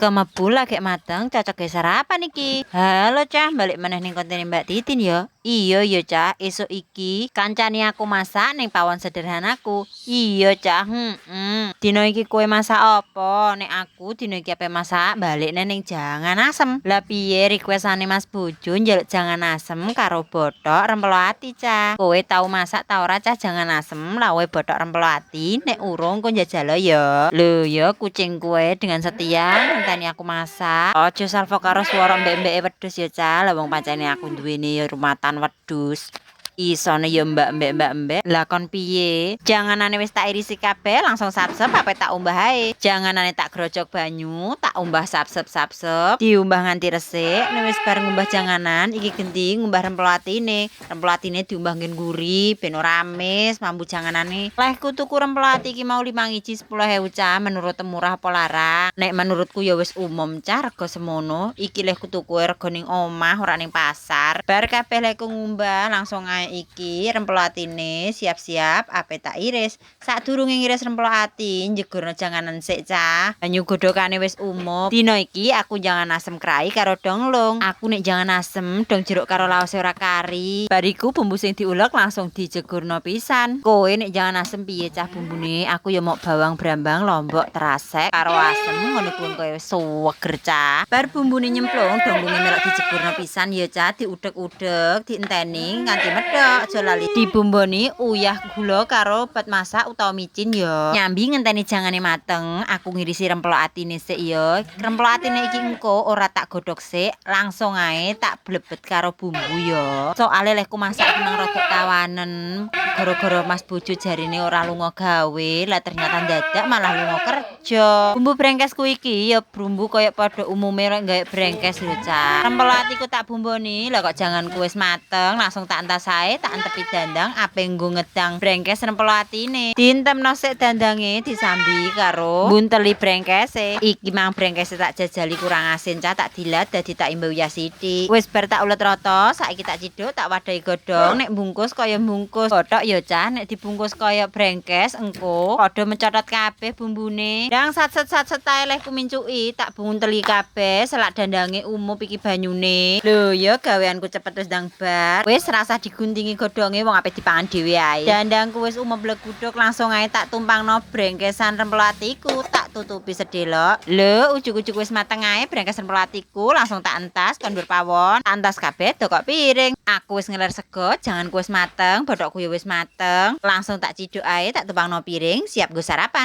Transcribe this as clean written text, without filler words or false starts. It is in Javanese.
Kemebul lagi mateng, cocok gawe sarapan iki. Halo, Cah, balik meneh ning kontene Mbak Titin ya. Iya ya, Cah, esuk iki kancane aku masak ning pawon sederhanaku. Iya, Cah, Dino iki kowe masak apa? Nek aku dino iki ape masak balik ning jangan asem. Lah piye, requestane Mas Bojo njaluk jangan asem karo bothok rempelo ati, Cah. Kowe tau masak ta ora, Cah, jangan asem lawuhe bothok rempelo ati? Nek urung, kok njajal ya. Lho ya, kucing kowe dengan setia ngenteni aku masak. Aja salfok karo swara mbek-mbeke wedhus ya, Cah. Lah wong pancene aku duwene ya rumatan wedhus. Isone ya mbak mbek mbak mbek. Lah kon piye? Janganane wis tak irisi kabeh, langsung sapsep apa tak umbah ae. Janganane tak grojok banyu, tak umbah sapsep sapsep, diumbah nganti resik. Nek wis bar ngumbah janganan, iki genti ngumbah rempelo atine. Rempelo atine diumbah nggen guri ben ora amis mambu janganane. Lehku tuku rempelo ati iki mau 5 iji 10.000, Cah. Menurut murah apa larang? Nek menurutku ya wis umum, Cah, rega semono. Iki lehku tuku rega ning omah, ora ning pasar. Bar kabeh lehku ngumbah, langsung ae iki rempelo atine siap-siap ape tak iris. Sadurunge ngiris rempelo ati, njegurno janganan sik, Cah. Banyu godhokane wis umup. Dina iki aku jangan asem krai karo donglung. Aku nek jangan asem dong jeruk karo laose ora kari. Bar iku bumbu sing diulek langsung dijegurno pisan. Kowe nek jangan asem piye, Cah, bumbune? Aku ya mok bawang, brambang, lombok, terasek karo asem ngono kuwi koyo suweger, Cah. Bar bumbune nyemplung, donglunge melok dijegurno pisan ya, Cah, diudek-udek, dienteni nganti medhok. Aja lali dibumboni uyah, gula karo obat masak utawa micin ya. Nyambi ngenteni jangane mateng, aku ngirisi rempelo atine sik ya. Rempelo atine iki engko ora tak godhog sik, langsung ae tak blebet karo bumbu ya. Soale lehku masak iki mang rada kawanen, gara-gara Mas Bojo jarine ora lunga gawe, lah ternyata ndadak malah lunga kerja. Bumbu brengkesku iki ya bumbu kaya padha umume lek gawe brengkes lho, Cah. Rempelo atiku tak bumboni, lah kok janganku wis mateng, langsung tak entas ae, tak entepi dandang ape nggo ngedang brengkes rempelo atine. Dientemno sik dandange, disambi karo bunteli brengkese. Iki mang brengkese tak jajali kurang asin, Cah, tak dilat dadi tak imba uyah sithik. Wis bar tak ulet rata, saiki tak ciduk, tak wadahi godhong. Nek bungkus kaya bungkus bothok ya, Cah, nek dibungkus kaya brengkes engko padha mencotot kabeh bumbune. Ndang satset-satset ae lehku mincuki, tak bunteli kabeh selak dandange umup iki banyune. Lho ya, gaweanku cepet wis ndang bar. Wis rasah diguntingi godhonge, wong ape dipangan dhewe ae. Dandangku wis umup bleguduk, langsung ae tak tumpangno brengkesan rempelo atiku, tak tutupi sedelok. Lho, ujug-ujug wis mateng ae brengkes rempelo atiku, langsung tak entas kondur pawon. Entas kabeh dokok piring. Aku wis ngeler sego, janganku wis mateng, bothokku ya wis mateng. Langsung tak ciduk ae, tak tumpangno piring, siap nggo sarapan.